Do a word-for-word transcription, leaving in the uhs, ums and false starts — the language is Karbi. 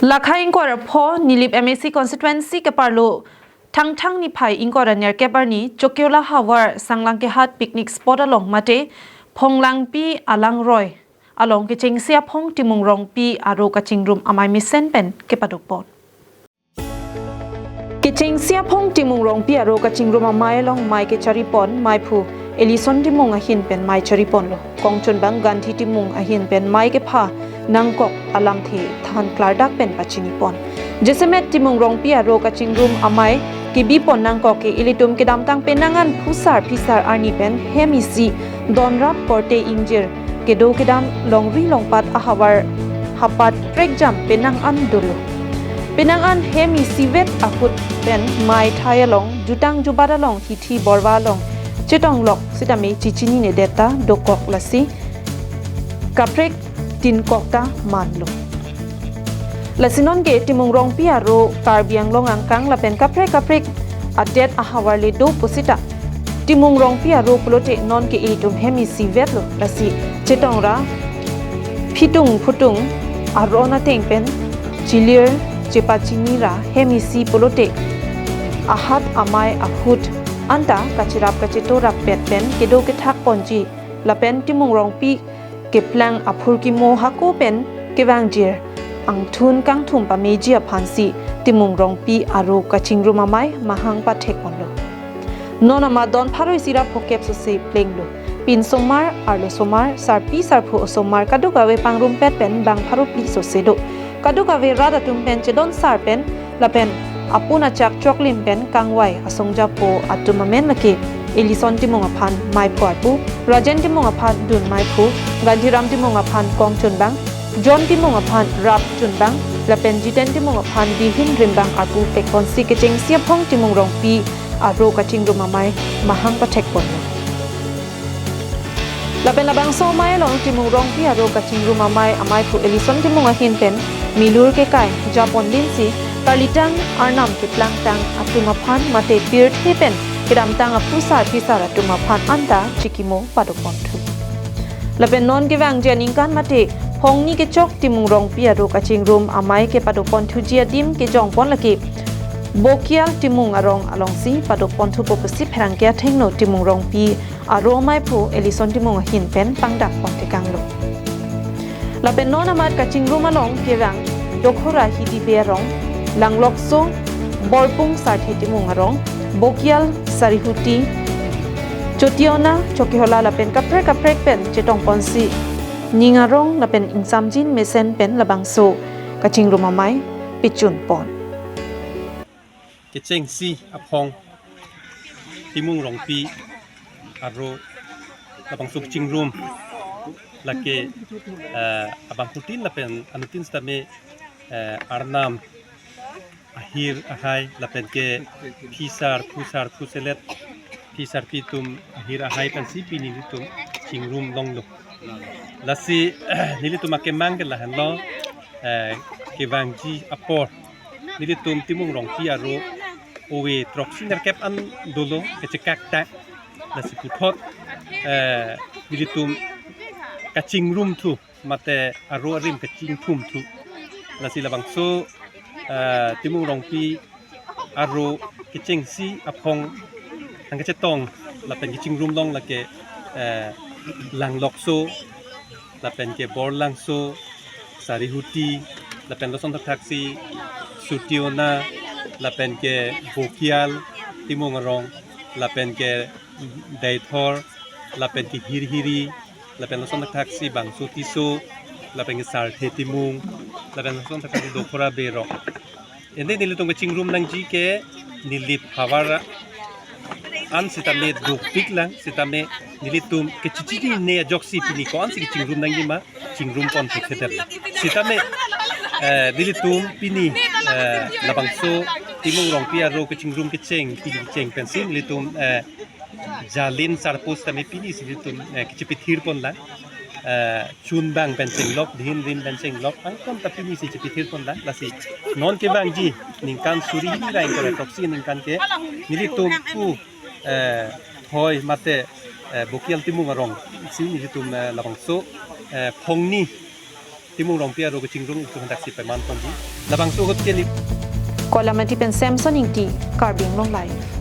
Lakha ingkoi ra pho Nilip M A C constituency keparlo Thangthang niphai ingkoi ra nerkep arni Chokiola havar Sanglang kehat picnic spot along mate Phonglangpi alangroi along kechengsi aphong Timung Rongpi aro kachingrum amei mesen pen kepadopon. Kechengsi aphong Timung Rongpi aro kachingrum amei along mei kecharipon meiphu Ellison Timung ahin pen mei chariponlo. Kongchunbang Gandhi Timung ahin pen mei kepha nangkok alamthe than klardak pen pachinipon. Jasemet Timung Rongpi aro kachingrum amei kebipon nangkok ke ilitum kedamtang penang an phusar phisar arni pen hem isi donrap korte ingjir kedo kedam longri longpat ahavar hapat prekjam penang an dolo. Penang an hem isivet ahut pen mei thai along jutang jubat along hithi borva along chetonglok sitame chichinine detta dokok lasi kaprek tinkok ta manlo. Lasi non ke Timung Rongpi aro Karbi Anglong angkang lapen kaprek kaprek adet ahavar le do pusita Timung Rongpi aro pulote non ke ilitum hem isivetlo lasi chetongra phitung phutung aron ateng pen chilir chepachini ra hem isi pulote ahat amei ahut anta kachirap kacheto rap pet pen kedo kethak ponji lapen Timung Rongpi keplang aphurkimo hako pen kevangjir angthun kangthum pameji aphansi Timung Rongpi aro kachingrum amei mahang pathekponlo. Non amat don pharo isi ra phokep sose plenglo. Pinsomar, arlosomar, sarpi sarpo osomar kadokave pangrumpet pen bang pharo phli sose do. Kadokave rat atum pen chedon sar pen lapen apun achak choklim pen kangvai asongjapo atum amen lake Ellison Timung aphan meiphu arpu, Rajen Timung aphan dun meiphu, Gandhiram Timung aphan kongchunbang, John Timung aphan rap chunbang lapen Jiten Timung aphan dihin rimbang arpu pekponsi kechengsi aphong Timung Rongpi aro kachingrum amei mahang pathekponlo. Lapen labangso amei along Timung Rongpi aro kachingrum amei ameiphu Ellison Timung ahin pen milur kekai japon linsi karlitang arnam keplangtang atum aphan mate pirthe pen kedamtang aphusar phisar atum aphan anta chikimo padoponthu. Lapen non kevangji aningkan mate phongni kechok Timung Rongpi aro kachingrum amei kepadoponthuji adim kejongpon lake Bokial Timung arong alongsi padoponthupo pusi pherangke athengno Timung Rongpi aro meiphu Ellison Timung ahin pen pangdakpon tekanglo. Lapen non amat kachingrum along kevang Dokhora Hidibe arong, Langlokso Borpung Sarthe Timung arong, Bokial Sarihuti, Chotiona, Chokihola lapen kaprek kaprek pen chetongponsi ning arong lapen ingsamjin mesen pen labangso kachingrum amei pechunpon. Kechengsi aphong Timung Rongpi aro labangso kachingrum lake eh, abangphutin lapen anutin sitame eh, arnam ahir ahai lapen ke phisar phusar phuselet phisar pitum ahir ahai pensi pini nelitum chingrum longlo. Lasi nelitum akemang ke lahenlo eh, kevangji apor nelitum Timung Rongpi aro ove throksi nerkep an dolo kechekak ta. Lasi puthot eh, nelitum kachingrum thu mate aro arim kachingthum thu. Lasi labangso eh, Timung Rongpi aro kechengsi aphong nangkachetong lapen kachingrum long lake eh, Langlokso lapen ke Borlangso, Sarihuti, lapen lason thakthaksi Chotiona, lapen ke Bokial Timung arong, lapen ke Deithor, lapen ke Hirhiri, lapen lason thakthaksi Bangso Tisso, lapen ke Sarthe Timung, lapen lason thakthaksi Dokhora Berok. Ende nelitum kachingrum nangji ke Nilip havar an sitame dopik lang sitame nelitum kechichinine ajoksi pini ko-ansi kachingrum nangji ma chingrumpon thekthedet. Sitame eh, nelitum pini eh, labangso Timung Rongpi aro kachingrum kecheng pini kecheng pensi nelitum eh, jalin sarpo sitame pini si nelitum eh, kachepithirpon lang. Eh, chunbang pen chenglok, dihin rim pen chenglok, angkon ta pini si chepithirpon lang, lasi non kevangji ningkan suri hini ra ingkoi ra throksi ningkan ke nelitum pu eh, hoi mate eh, Bokial Timung arong si nelitum eh, labangso eh, phongni Timung Rongpi aro kachingrung itum hadak si paiman ponji. Labangso ahut ke ni. Koilamati pen Samson Ingti, Karbi Anglong Live.